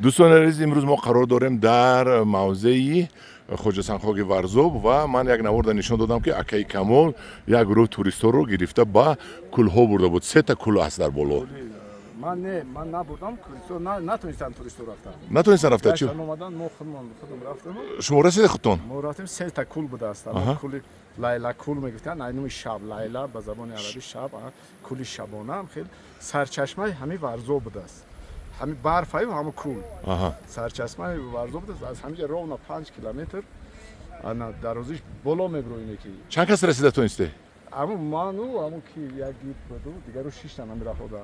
Дӯстони азиз, имрӯз мо қарор дорем дар мавзеи Хоҷасангхоки Варзоб ва ман як наворда нишон додам, ки акаи Камол як гурӯҳ туристҳоро гирифта ба кӯлҳо бурда буд. Сета кӯл аст дар боло. Ман не, ман набурдам. Туристо натонистанд, туристо рафтан. Натонистанд рафта чи? Гаштан омадан, мо худмон худам рафтем. Шумо расида худтон? Мо рафтем, сета кул будааст. Кули Лайлакул мегуфтанд, ай номи шаб, лайла ба забони арабӣ шаб, кули шабона. Хел сарчашмаи ҳами Варзоб будааст, ҳами барфаю ҳаму кул сарчашмаи Варзоб будааст. Аз ҳамиҷа ровно 5 километр ана дарозиш боло мебироине ки. Чанд кас расида тонисте? Аму ману аму ки як гид буду, дигару шиштан ҳами раҳода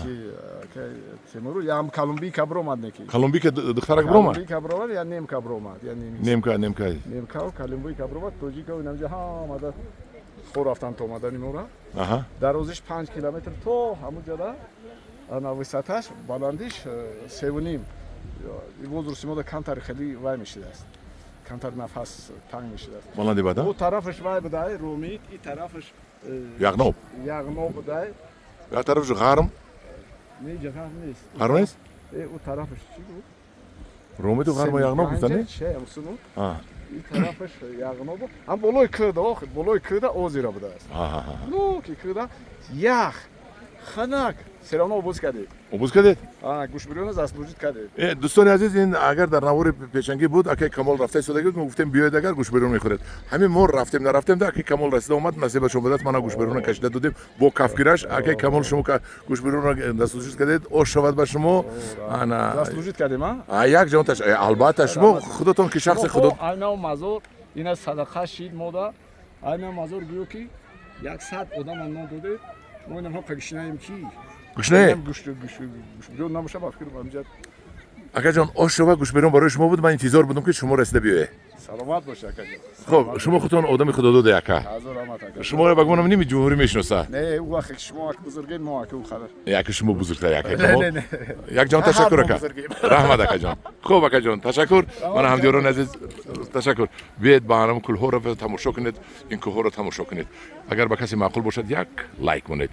ки Темуру ям колумбийка биромад неки. Колумбийка духтарак биромад? Колумбийка биромад, я немка биромад, я немис. Немка, немка. Немкау колумбийка биромад, тоҷикау инамҷа ҳамада хо рафтан то омадани мора. Дарозиш 5 километр то ҳамуҷада, ана высота ш, баландиш 3,5. Возрасти мода камтар хеле вай мешидааст, камтар нафас танг мешидааст. Баланди бада. Ӯ тарафаш вай будай, Ромит, и тарафаш Яғноб. Яғноб будай. Як тарафаш ғарм. Не, ҷа ғарм нест. Ғарм нест? Ӯ тарафаш чӣ буд? Ромиту ғарму Яғноб гуфтани. Че, и тарафаш Яғноб, ҳам болои кӯда, охир болои кӯда озеро будааст. Ну ки кӯда ях, ханак, всё равно обуз кардед. Обуз кардед? Гӯшбирёна заслужить кардед. Дӯстони азиз, ин агар дар навори пешангӣ буд, акаи Камол рафта истодаги буд, мо гуфтем, биёед, агар гӯшбирён мехӯред. Ҳамин мо рафтем, нарафтем да, акаи Камол расида омад, насибашон будааст, мана гӯшбирёна кашида додем бо кафгираш. Акаи Камол, шумо гӯшбирёнро заслужить кардед, ош шавад ба шумо. Ана Заслужить кардем, а? Як ҷон таш, албатта, шумо худатон ки шахси худо. Айнав мазор ина садақа шид мода, айнав мазор гӯё ки 100 одама нон додед, мо инам ҳам гушнаем ки. Гушнае? Гӯшбирён набоша, ба фикр ҳамҷа. Акаҷон, ош шава, гӯшбирён барои шумо буд. Ман интизор будам, ки шумо расида биёед. Саломат бош, акаҷон. Хуб, шумо худтон одами худододе, ака. Ҳазор раҳмат, ака. Шуморо ба гумонам ними ҷумҳурӣ мешиноса. Не, ӯ вақте ки шумо ак бузургед, мо ака ӯ қадар. Яке шумо бузургтар, ака. Не, не, не. Як ҷон ташаккур, Ҳар ака. мо бузургем. Раҳмат, акаҷон. Хуб, акаҷон, ташаккур. Мана, ҳамдиёрони азиз, ташаккур. Биед, ба ҳанам кӯлҳоро тамошо кунед, ин кӯҳҳоро тамошо кунед. Агар ба касе маъқул бошад, як лайк монед.